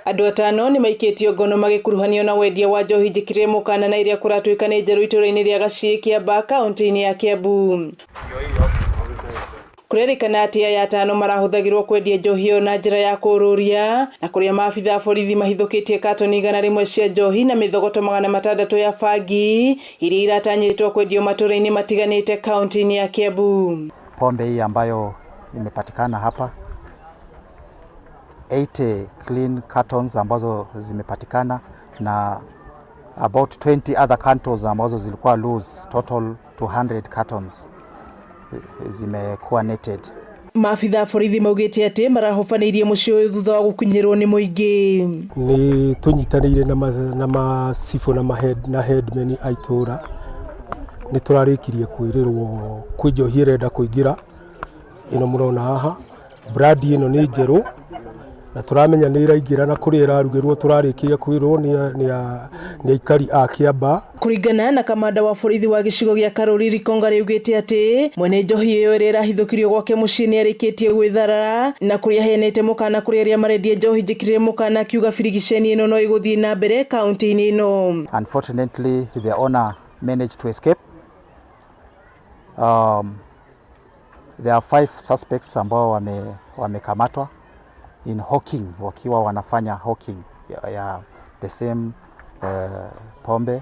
Andũ atano nĩmaikĩtio ngono magĩkuruhanio na wendia wa njohi njĩkĩrĩre mũkana na ĩrĩa kũratuĩka nĩ njerũ itũra-inĩ rĩa Gaciĩ Kĩambaa kaunti-inĩ ya Kiambu. Kũrerĩkana atĩ aya atano marahũthagĩrwo kwendia njohi ĩyo na njĩra ya kũũrũria na kũrĩa maabitha a borithi mahithũkĩtie katoni 100 cia njohi na mĩthogoto 600 ya bangi iria iratanyĩtwo kwendio matũra-inĩ matiganĩte kaunti-inĩ ya Kiambu. Pombe hii ambayo imepatikana hapa 80 clean cartons ambazo zimepatikana na about 20 other cartons ambazo zilikuwa loose, total 200 cartons zimekuwa netted. Maabitha a borithi maugĩte atĩ marahobanĩirie mũciĩ ũyũ thutha wa gũkinyĩrwo nĩ mũingĩ. Nĩ tũnyitanĩire na macibũ na mahead na headmen a itũra, nĩ tũrarĩkirie kwĩrĩrwo kwĩ njohi ĩrenda kũingĩra ĩno mũrona haha, brand ĩno nĩ njerũ na tũramenya nĩ ĩraingĩra na kũrĩa ĩrarugĩrwo tũrarĩkirie kwĩrwo nĩ aikari a Kĩambaa. Kũringana na kamanda wa borithi wa gĩcigo gĩa Karũri Rikonga rĩugĩte atĩ mwene njohi ĩyo ĩrĩa ĩrahithũkirio gwake mũciĩ nĩ arĩkĩtie gwĩtharara na kũrĩa aheanĩte mũkana kũrĩ arĩa marendia njohi njĩkĩrĩre mũkana akiuga birigiceni ĩno no ĩgũthiĩ na mbere kaunti-inĩ ĩno. Unfortunately, the owner managed to escape. There are 5 suspects ambao wamekamatwa in hawking, wakiwa wanafanya hawking ya the same pombe.